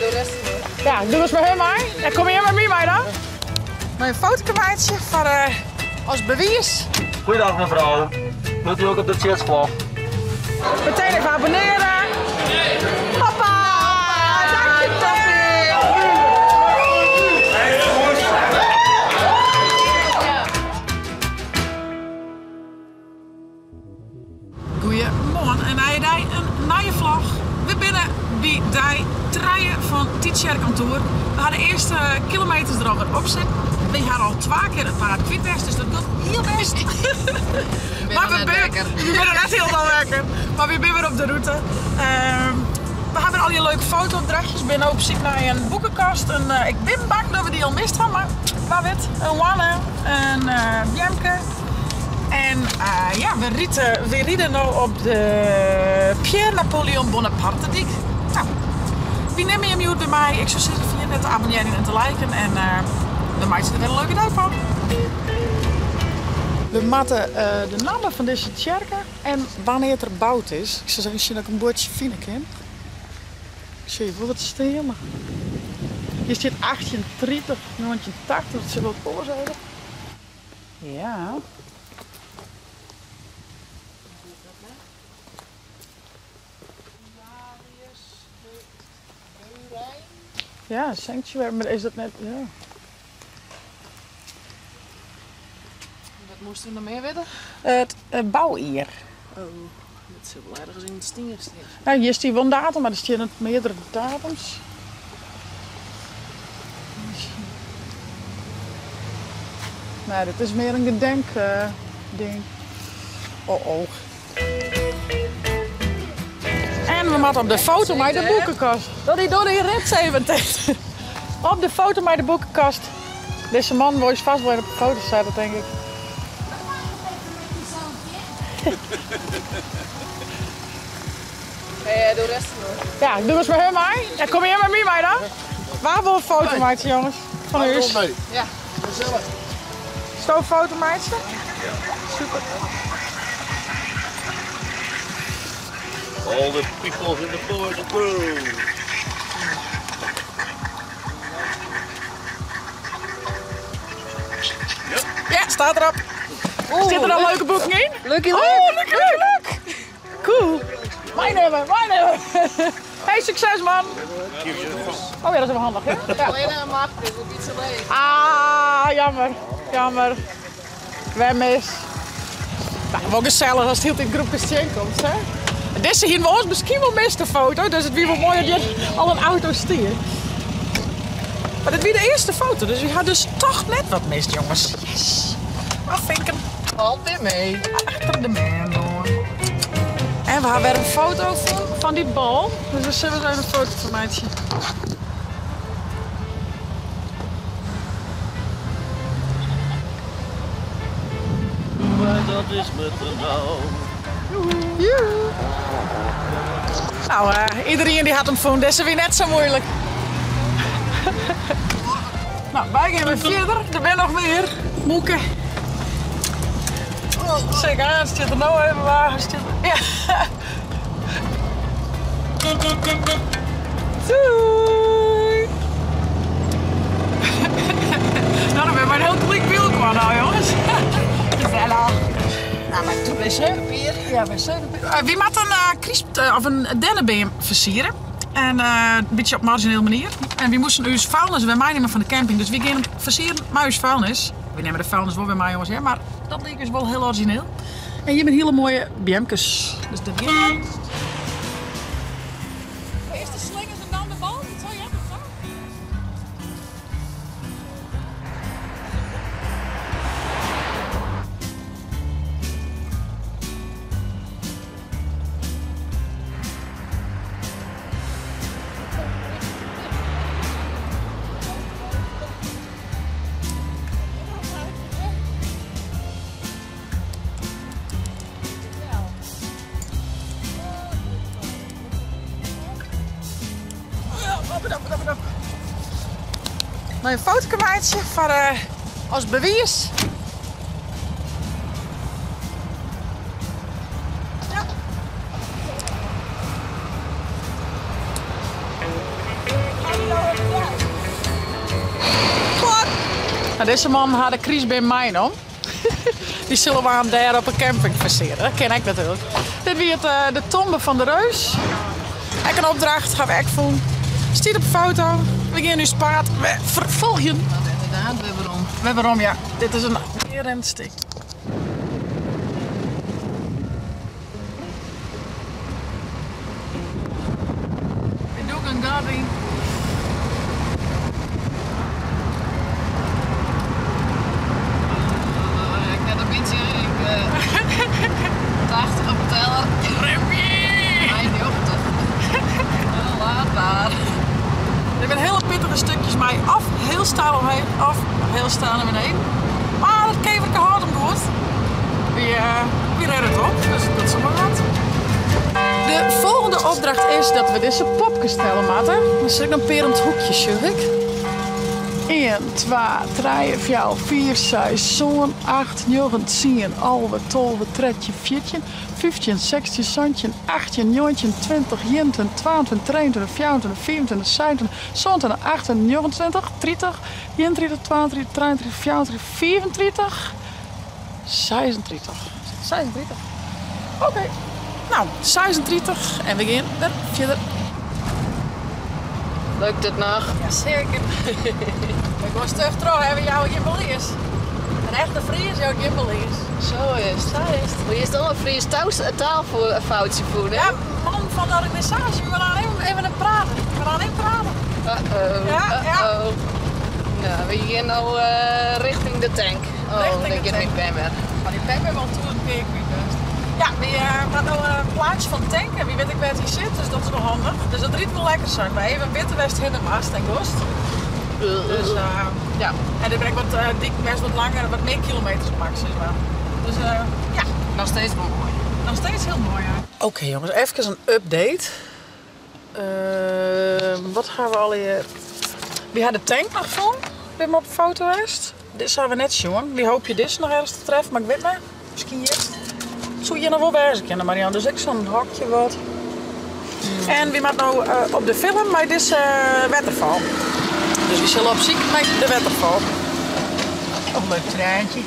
doe rêstich mar. Ja, doe ris mei him mei. Ja, kom hjir mei my mei dan. Mei in fotoke meitsje foar as bewiis. Goeiedag mevrouw. Wilt u ook op de chatvlog? Meteen even abonneren. Papa! Dank je Goeiemoarn in nije dei, in nije vlog. We binne by dei trije fan Tytsjerk on Tour. We ha de earste kilometers der alwer op sitten. We ha al twa kear it paad kwyt west, dus dat docht hiel bêst. Maar we net wekker. We binne net hielendal wekker, mar we binne wer op de rûte. We ha wer al dy leuke foto-opdrachtjes. Binne no op syk nei in boekekast. En ik bin bang dat we dy al mist ha, mar wa wit. In hoanne, in beamke. En ja, we ride no op de Pierre Napoleon Bonaparte dyk. Nou, wy nimme jim hjoed by my. Ik soe sizze, ferjit net te abonnearjen en te liken. En dan meitsje we der wer in leuke dei fan. We moatte de namme fan dizze tsjerke en wannear't er boud is. Ik sil even sjen oft ik in buordsje fine kin. Ik sjoch hjir wol wat stean, mar hjir stiet 1830, 1980, dat sil wol wat oars wêze. Ja. Ja, sanctuary, mar is dat net, ja. Wat moast u noch mear witte? It boujier. Oh, dat sil wol ergens yn it stien stean. Nou, hjir stiet wol in datum, mar der steane meardere datums. Nee, dit is mear in gedenkding. Oh oh. En we moatte op de foto mei de boekekast. Doe dy rits even ticht. Op de foto mei de boekekast. Dizze man wol ús fêst wol even op de foto sette, tink ik. Hey, doe rêstich mar. Ja, doe ris mei him mei. Ja, kom hjir mei my mei dan. Wa wol in foto meitsje, jonges? Fan ús. Ja. Gesellich. Sto in foto meitsje? Super. All the people in the boys crew. Ja, staat erop. Sit der al leuke boeken yn? Lukkie Oh, luk. lukkie luk. luk. Cool. Meinemen, meinemen. Hey, sukses man. Oh ja, dat is wel handig, hè? Ja. Alleen een map, dus een beetje leeg. Ah, jammer. Jammer. Wer mis. Nou, wol gesellich as it hieltyd groepkes tsjinkomst, hè? Dizze hiene we oars miskien wol mist, de foto. Dus it wie wol moai dat hjir al in auto stie. Mar dit wie de earste foto, dus wy ha dus toch net wat mist, jonges. Yes! Afvinken. Valt weer mee. Achter de man oan. En we ha wer in foto fan dy bal. Dus dêr sille we even in foto fan meitsje. Maar dat is me te nauw. Joehoe. Nou, iedereen dy hat him fûn. Dizze wie net sa muoilik. Nou, wy gean wer fierder. Der binne noch mear. Moeke. Zeker aan, stiet der no even wa. Stiet ja. Doei! Nou, dan binne wy in hiel klik by elkoar no, jonges. Gesellich. Nou, maar toen wc-papier. Ja, wc-papier. Wy moatte in kryst of in dennebeam fersiere. En in bytsje op marzjinele manier. En wy moasten ús vuilnis wer meinimme fan de camping. Dus wy gean him fersieren mei ús vuilnis. Wy nimme de vuilnis wol wer mei, jonges, hear. Mar dat liek ús wol hiel orizjineel. En hjir binne hiele moaie beamkes. Dus dat giet wol. Earst de slingers en dan de bal? Zo, ja, dat zo. Mei in fotoke meitsje foar as bewiis. Ja. Nou, dizze man hat de krystbeam meinommen. Dy sille we him dêr op 'e camping fersiere. Dat kin ek natuerlik. Dit wie it, eh, de tombe fan de reus. Ek in opdracht, ha we ek fûn. Stiet op de foto. We gean ús paad wer ferfolgjen. Inderdaad, wer werom. Wer werom, ja. Dit is in earenstik. We dûke in gat yn. Ik net in bytsje, ik 80 op de teller. Remy! 90. Laat maar. Dit binne hiele pittige stukjes mei of hiel steil omheech of hiel steil nei beneden. Mar it keverke hâldt him goed. Wy, wy rêde it op, dus dat is wol wat. De folgjende opdracht is dat we dizze popkes telle moatte. Der sit noch in pear om it hoekje, sjoch ik. 1, 2, 3, 4, 5, 6, 7, 8, 9, 10, 11, 12, 13, 14, 15, 16, 17, 18, 19, 20, 21, 22, 23, 24, 25, 26, 27, 28, 29, 30, 31, 32, 33, 34, 35, 36. 36. Oké. Nou, 36 en we gean wer fierder. Lukt it noch? Jaseker. Ik wol stug troch, hè, we jouwe gjin belies. In echte Fries jout gjin belies. Zo is het. Sa is it. Maar je is dan een Fries taalfoutje voelen, hè? Ja, man fan de organisaasje, we gaan even, even praten. We gaan even praten. Uh-oh, Ja, ja. uh-oh. Nou, we gaan nou eh, richting de tank. Oh, Richting daar de gaat tank. mijn pen weer. Maar die pen ben wel toe een keer kwijt best. Ja, we gaan nou een plaatje van de tank en wie weet ik waar die zit, dus dat is wel handig. Dus dat riet wel lekker zijn. Maar even witte West Hindermast en kost. Dus eh, Ja. en dit brengt wat uh, dik best wat langer, wat meer kilometers op max, zeg maar. Dus eh, ja, Nog steeds wel mooi. nog steeds heel mooi. Ja. Oké jongens, even een update. Eh, wat gaan we al hier? We hadden de tank nog van, bij me op de foto geweest. Dit zijn we net jongen. Wie hoop je dit nog ergens te treffen, maar ik weet maar. Misschien hier. Zou je nog wel wijzen kennen, Marianne. Dus ik zo'n hokje wat. En wie maakt nou eh, op de film, maar dit is eh Wetterval. Dus we zullen op ziek met de Wetterval. Nog een leuk treintje.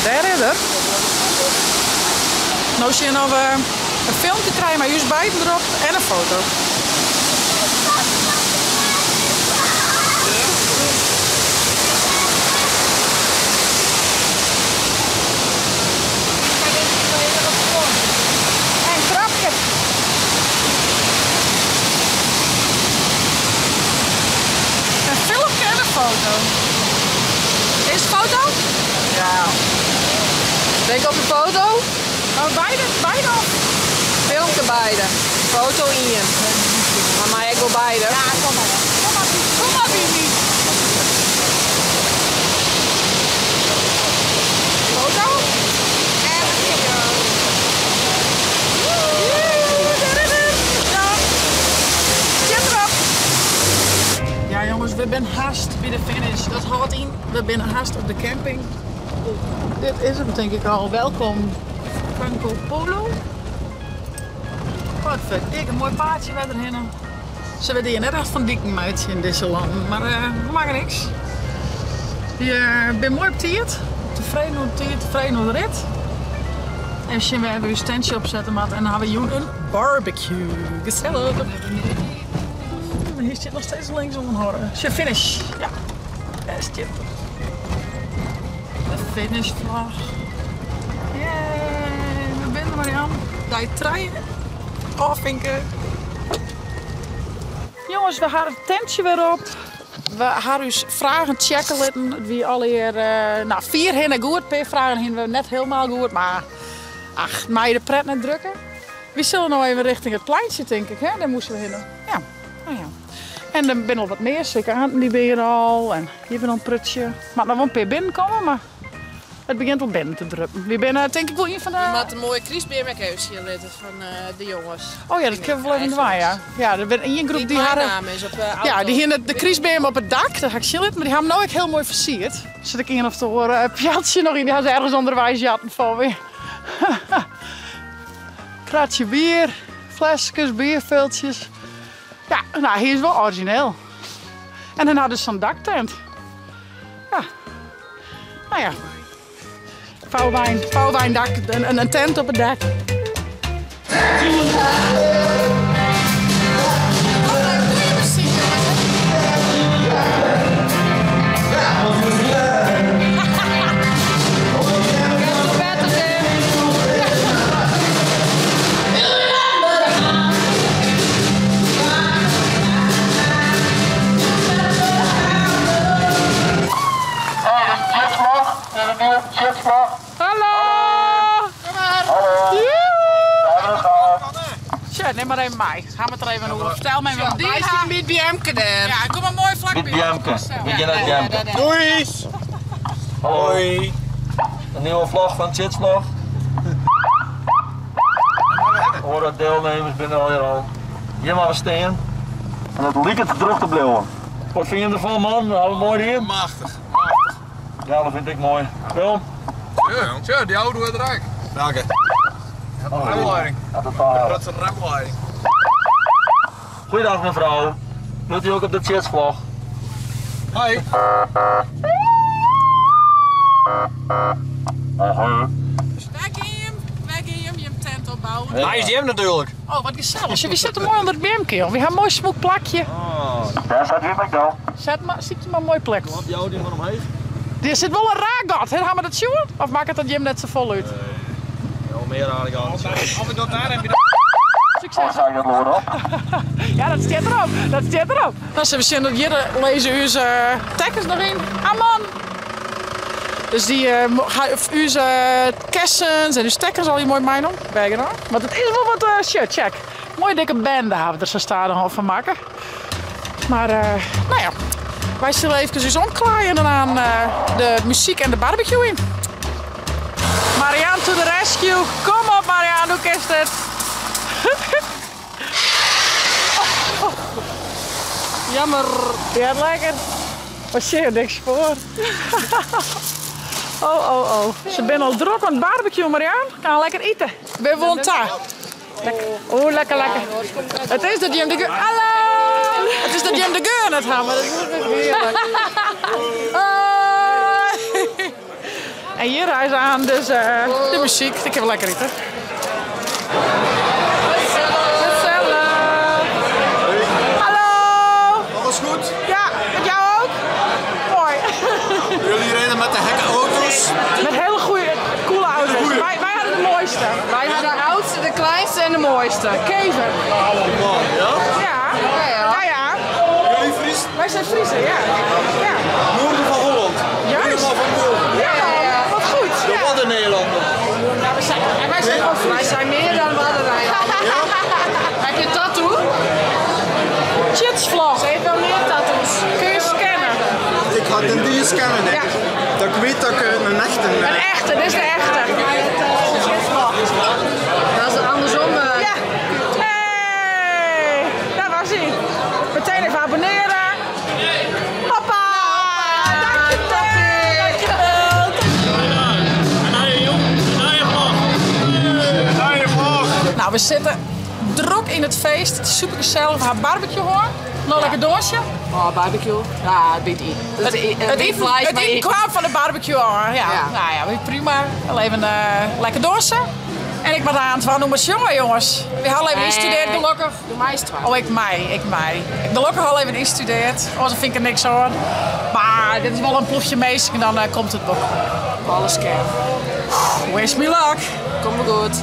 Daar is er. Nou zie je nog eh, een filmpje krijgen met jullie beiden erop en een foto. En een trapje. Een filmpje en een foto. Is het foto? Ja. Ben ik op de foto? Oh, beide? Beide of? Filmpje beide. Foto in je. Maar mij ik wil beide. Ja, kom maar. Kom maar, kom maar, Bibi. Foto? En een video. Joe, daar is het. Ja. Zit erop. Ja, jongens, we zijn haast bij de finish. Dat houdt in. We zijn haast op de camping. Dit is hem, denk ik al. Welkom, Franco Polo. Wat verdik, een mooi paardje bij erheen. Ze werden hier net echt van dikken meidje in deze land, maar eh we maken niks. Die eh ben mooi op tijd. Tevreden op tijd, tevreden op de rit. En zien we even uw standje opzetten, maat. En dan hebben we hier een barbecue. Gezellig. Maar hier zit nog steeds links om een horren. Ze finish. Ja, daar zit. De finishvlag. Yay, we zijn er Marianne. Daar trein. Afvinken. Jongens, we hadden het tentje weer op. We hadden dus vragen checken laten. Wie alweer, eh nou, vier hinnen goed. Paar vragen hinnen we net helemaal goed. Maar ach, mij de pret net drukken. We zullen nou even richting het pleintje, denk ik. Hè? Daar moesten we heen. Ja, nou ja. En er zijn al wat meer. Zeker aan die ben al. En hier ben al een prutje. Maar nog wel een paar binnenkomen, maar het begint al binnen te druppen. We zijn eh, denk ik wel een van de... We moeten een mooie kriesbeer met keusje zitten van eh, de jongens. Oh ja, dat kunnen we wel even doen, ja. Ja, er ben één groep Die, die mijn hadden... naam is op de auto. Ja, die hier de kriesbeam op het dak, daar ga ik chillen, maar die hebben hem nou ook heel mooi versierd. Zit ik in of te horen, een pjatje nog in, die had ze ergens onderwijs jatten van weer. Kratje bier, flesjes, bierviltjes. Ja, nou hier is wel origineel. En dan ha dus sa'n daktent. Ja. Nou ja. Vouwwijn, vouwwijndak, een tent op het dak. Hallo! Hallo! Tja, neem maar even mee. Gaan we het er even over. Vertel me even wat die Wij zijn met Bianca daar. Ja, kom maar mooi vlak bij. Bianca. We gaan naar Bianca. Doei! Hoi. Een nieuwe vlog van Chitsvlog. Horen deelnemers binnen al hier al. Hier maar we staan. En het liep het terug te blijven. Wat vind je ervan, man? Hadden we mooi hier? Machtig. Ja, dat vind ik mooi. Wil? Ja, tja, die auto werd rijk. Welke? Oh, Remleiding. Ja, totaal. Dat is een remleiding. Goeiedag mevrouw. Wilt u ook op de Chitsvlog? Hoi. Ahoi. Wij gaan hem, wij gaan hem je tent opbouwen. Hij is die hem natuurlijk. Oh, wat gezellig. We zitten mooi onder het bermke, joh. We hebben een mooi smoek plakje. Daar staat weer McDonald. Zet maar, ziet je maar een mooi plek. Op jou die maar omheen. Er zit wel een raakgat, hè? Gaan we dat zien? Of maakt het dat Jim net zo vol uit? Ja, meer aan de kant. Of ik dat daar heb je Succes. Ga ik dat loren op? Ja, dat staat erop. Dat staat erop. Dan zullen we zien dat hier lezen u zijn tekens nog in. Aman! Dus die u zijn kessens en uw stekkers al hier mooi mee om. Bijgedaan. Want het is wel wat shit, check. Mooie dikke bende hebben we er zo staan van maken. Maar nou ja, wij zullen even eens omklaaien en dan aan de muziek en de barbecue in. Marianne to the rescue. Kom op Marianne, hoe is het? Jammer. Ja, lekker. Wat zie je niks voor. Oh, oh, oh. Ze zijn al druk aan het barbecue, Marianne. Kan lekker eten. We woont daar. Lekker. Oh, lekker, lekker. Het is dat Jim de Geur. Hallo! Het is dat Jim de Geur het hebben. Dat is heerlijk. Hoi. En hier is aan dus de muziek. Ik heb lekker eten. Gezellig. Hallo! Alles goed? Ja, met jou ook? Mooi. Jullie rijden met de gekke auto's. Met hele goede, coole auto's. Wij hadden de mooiste. Wij hadden de oudste, de kleinste en de mooiste. De kever. Man, ja? Ja. Ja, ja. Jullie Fries, Wij zijn Friesen, ja. Ja. noorden van Holland. Juist. Helemaal van boven. Ja, wat goed. De Ja. Wadden-Nederlanden. Ja, we zijn, en wij zijn gewoon Wij Friesen. zijn meer dan Waddeneilanden. Heb je een tattoo? Chitsvlog. Ze heeft wel meer tattoos. Kun je scannen? Ik ga het in die scannen, denk ik. Dat ik weet dat ik een echte... Een echte, dit is de echte. Dat is andersom. Ja. Hey, daar was hij. Meteen even abonneren. Papa! Dankjewel! Dankjewel! Nou, we zitten druk in het feest. Het is super gezellig. We hebben barbecue hoor. Nog lekker doosje. Oh, barbecue. Ja, het biedt i. Het Het maar eten kwam van de barbecue hoor. Ja. Ja. Nou ja, prima. Wel even lekker doosje. En ik ben aan het van noem maar jongen, jongens. We hadden even ingestudeerd, gelukkig. Doe mij eens twee. Oh, ik mij, ik mij. Ik gelukkig al even ingestudeerd. Oh, dan vind ik er niks aan. Maar dit is wel een ploegje meest en dan komt het wel. Alles scan. Wish me luck. Komt wel goed.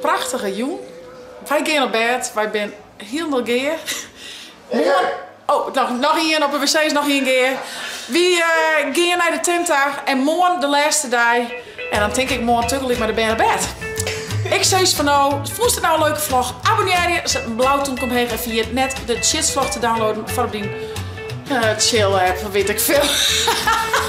prachtige jûn. Wy gean op bêd, wy bin hielendal gear. Moarn, oh, noch, noch ien op de wc is noch ien gear. Wy gean nei de tint ta en moarn de lêste dei. En dan tink ik moarn tagelyk mei de bern op bêd. Ik sis foar no, fûnst it no in leuke vlog? Abonnearje, set in blau tûmke omheech en ferjit net de Tsjitsvlog te downloaden foar op dyn chill app, weet ik veel.